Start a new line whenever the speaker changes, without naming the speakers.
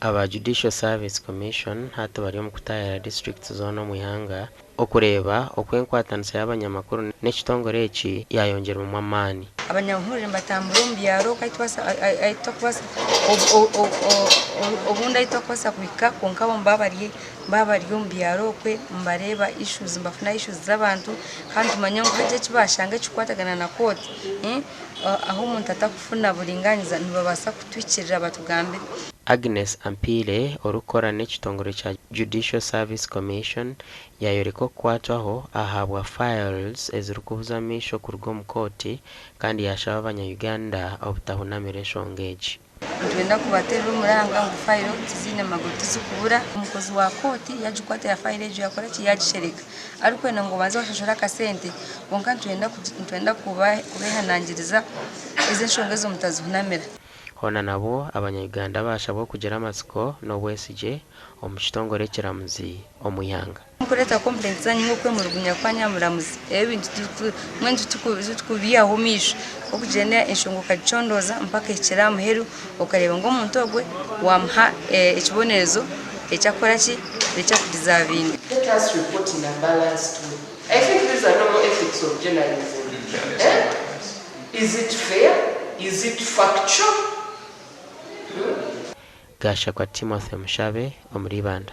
Aba Judicial Service Commission hati bari omu kutaayayira disiturikiti zoona omu ihanga okureeba oku enkwatanisa y'abanyamakuru n'ekitongore eki yaayongyerwamu amaani.
Abanyabuhurire nibatambura omu byaro ahu tutakubaasa obundi ahu tutakubaasa kuhika kwonka bo nibaba bari omu byaro okwe nibareeba issues nibafuna issues z'abantu kandi nitumanya ngu hagira eki baashanga ekirikukwatagana na kooti ahu omuntu atarikufuna buringaaniza nibabaasa kutuhikirira batugambire.
Agnes Ampiire orikukora n'ekitongore kya Judicial Service Commission yayoreka okukwatwaho ahabwa files ezirikubuza amaisho kuruga omu kooti kandi yashaba abanya Uganda obutahunamira enshonga egi.
Nitwenda kubateerera omuranga ngu fayiro tiziine maguru tizikubura. Omukozi wa kooti yagikwatira fayiro egyo yakora ki yagishereka arikwenda ngu obanze washashura akasente kwonka nitwenda kubehanangiriza ezo enshonga ezo mutazihunamira.
Hoona nabwo abanya-Uganda baashabwa okugira amatsiko n'obwesigye omu kitongore ekiramuzi omu ihanga.
Mukureeta complaints zanyu nk'okwemulugunya kwanyu aha muramuzi, ebi ebintu mbwenu titukubiihaho maisho, okugyenda enshonga okagicondooza mpaka ehikire aha muheru okareeba ngu omuntu ogwe waamuha ekibonerezo eki akukora ki, eki akudizavinga.
Let us report in a balanced way. I think these are normal ethics of journalism. Eh? Is it fair? Is it factual?
Gashakwa Timothy Mushabe omuri Ibanda.